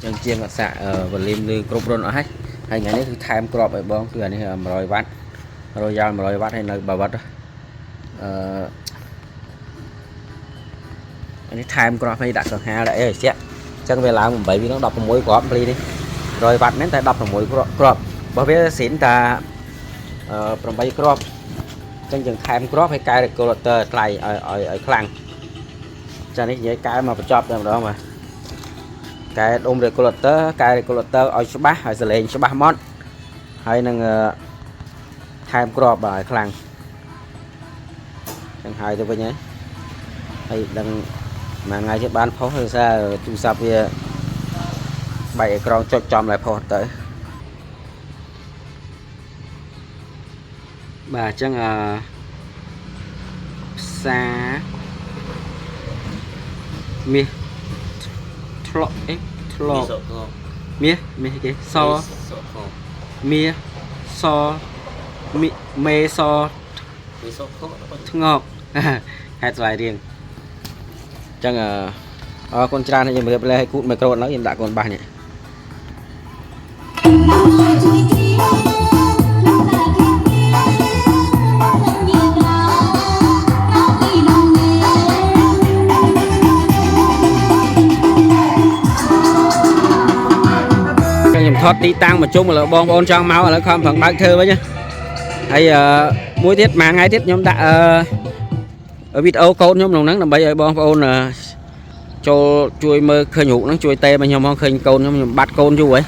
ចឹងជាងអត់សាក់ volume ឬគ្រប់រុនអស់ហើយហើយថ្ងៃនេះគឺថែមគ្រាប់ឲ្យបងគឺអានេះ100វ៉ាត់ Royal 100វ៉ាត់ហើយនៅបាវ៉ាត់អឺអានេះថែមគ្រាប់ឲ្យដាក់កង្ហាដាក់អីឲ្យជាក់អញ្ចឹងវាឡើង8វានឹង16គ្រាប់ភ្លីនេះ100វ៉ាត់មែនតែ16គ្រាប់គ្រាប់បើវាស៊ីនតា8គ្រាប់អញ្ចឹងយើងថែមគ្រាប់ហើយកែ regulator ថ្លៃឲ្យឲ្យឲ្យខ្លាំងចានេះនិយាយកែមកបញ្ចប់តែម្ដងបាទកែដុំ regulator កែ regulator ឲ្យច្បាស់ឲ្យសលេងច្បាស់ម៉ត់ហើយនឹងថែមគ្រាប់បាទឲ្យខ្លាំងចឹងហើយទៅវិញហើយហើយដឹងមួយថ្ងៃទៀតបានផុសដោយសារទូរស័ព្ទវាបែកអេក្រង់ចុចចំឡើយផុសទៅបាទអញ្ចឹងអឺផ្សារមាសធ្លក់អេធ្លក សក មាសមាសគេស សក មាសសមីមេស វាសក ធ្ងក ខេត្តស្វាយរៀងអញ្ចឹងអឺអរគុណច្រើនហើយជំរាបលាឲ្យគូតមីក្រូឥឡូវខ្ញុំដាក់កូនបាសនេះ ជួយគ្នាក្នុងតាគ្នានឹងមានក្រៅក្រៅពីដងនេះ ខ្ញុំថតទីតាំងមកជុំឥឡូវបងប្អូនចង់មកឥឡូវខំប្រឹងបើកធ្វើវិញណាហើយអឺមួយទៀតមួយថ្ងៃទៀតខ្ញុំដាក់អឺវីដេអូកូនខ្ញុំក្នុងហ្នឹងដើម្បីឲ្យបងប្អូនអឺចូលជួយមើលឃើញរូបហ្នឹងជួយតេមកខ្ញុំផងឃើញកូនខ្ញុំខ្ញុំបាត់កូនយូរហើយ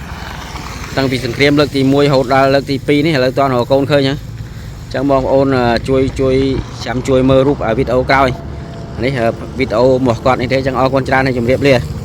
តាំងពីសង្គ្រាមលើកទី1រហូតដល់លើកទី2នេះឥឡូវតន់រកកូនឃើញហ្នឹងអញ្ចឹងបងប្អូនអឺជួយជួយចាំជួយមើលរូបវីដេអូក្រោយនេះវីដេអូរបស់គាត់នេះទេអញ្ចឹងអរគុណច្រើនហើយជម្រាបលា។